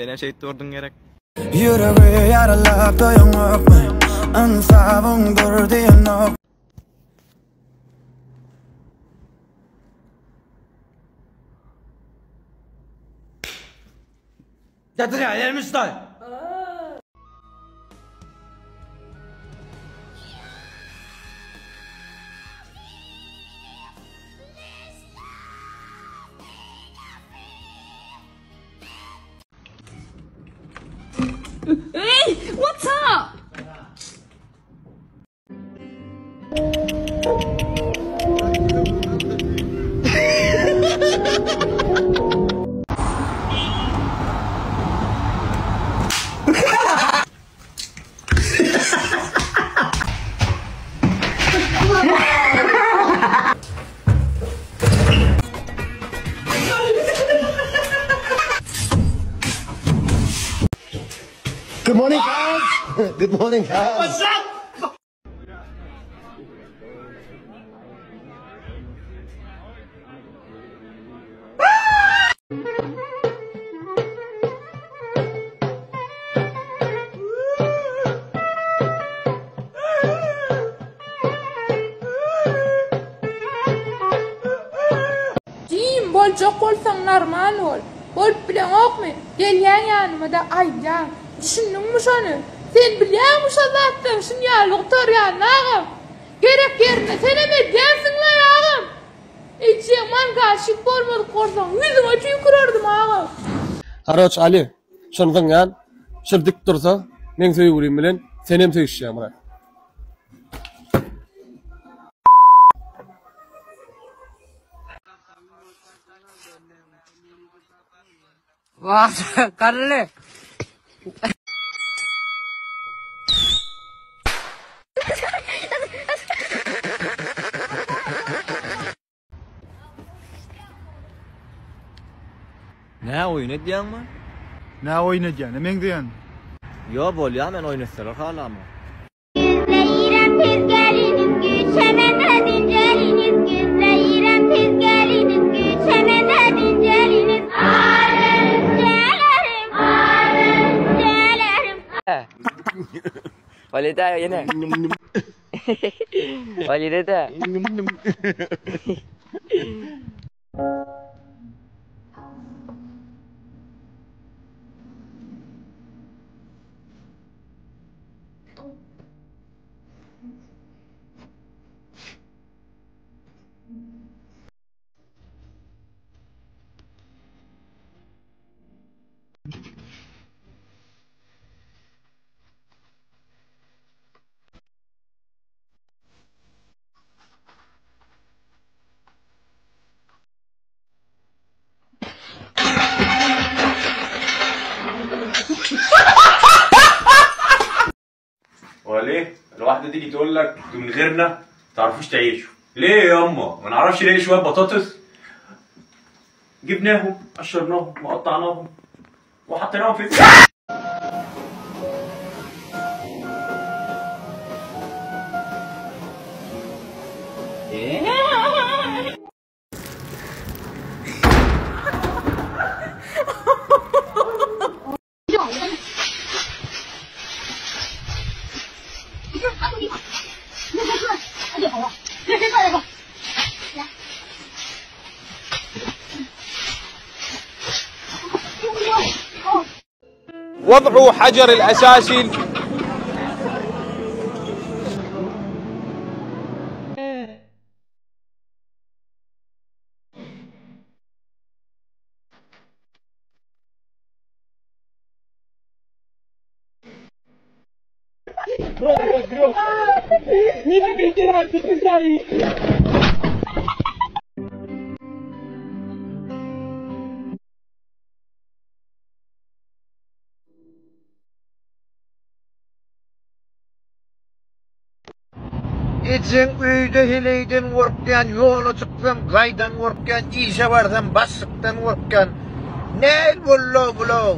Senem şeýdip durduň gerek. Ýüregi ýaralap doýaňokmy? Ynsabyň dur diýenok. Hey, what's up? Good morning, guys. Good morning, guys. Jim, boljak bolsaň normal bol. Bolup bileňokmy? Gelýäň ýanyma-da aýdýaň. Düşündiňmi şony? Sen bilýäňmi şo zatlaryň şun ýaly gutarýanyny agam? Gerek ýerinde senem edýänsiň-laý agam. Ejeň mangalşik bolmadyk bolsaň ýüzüňe tüýkürerdim agam. Karoç Ali, şony zyňýan, şul dik dursa, meň söýgülim bilen senem söýüşýäň brat. Garly. Nä oýun edýäňmi? Nä oýun edýän? Meňzeýän. Ýo bolýa men oýun etseler halamok. Gözleýirem tez geliniz güçemene dinceliniz Gözleýirem tez geliniz güçemene dinceliniz Arım gelerim arım gelerim Valide ýene. Valide de. وليه؟ الواحدة تيجي تقول لك انتوا من غيرنا ما تعرفوش تعيشوا، ليه ياما؟ ما نعرفش نلاقي شوية بطاطس؟ جبناهم قشرناهم وقطعناهم وحطيناهم في وضعوا حجر الاساسي Ejeň öýde heleýden gorkýan, ýola çyksam gaýdan gorkýan, işe barsam başlykdan gorkýan. Näl boldy-ow bul-ow?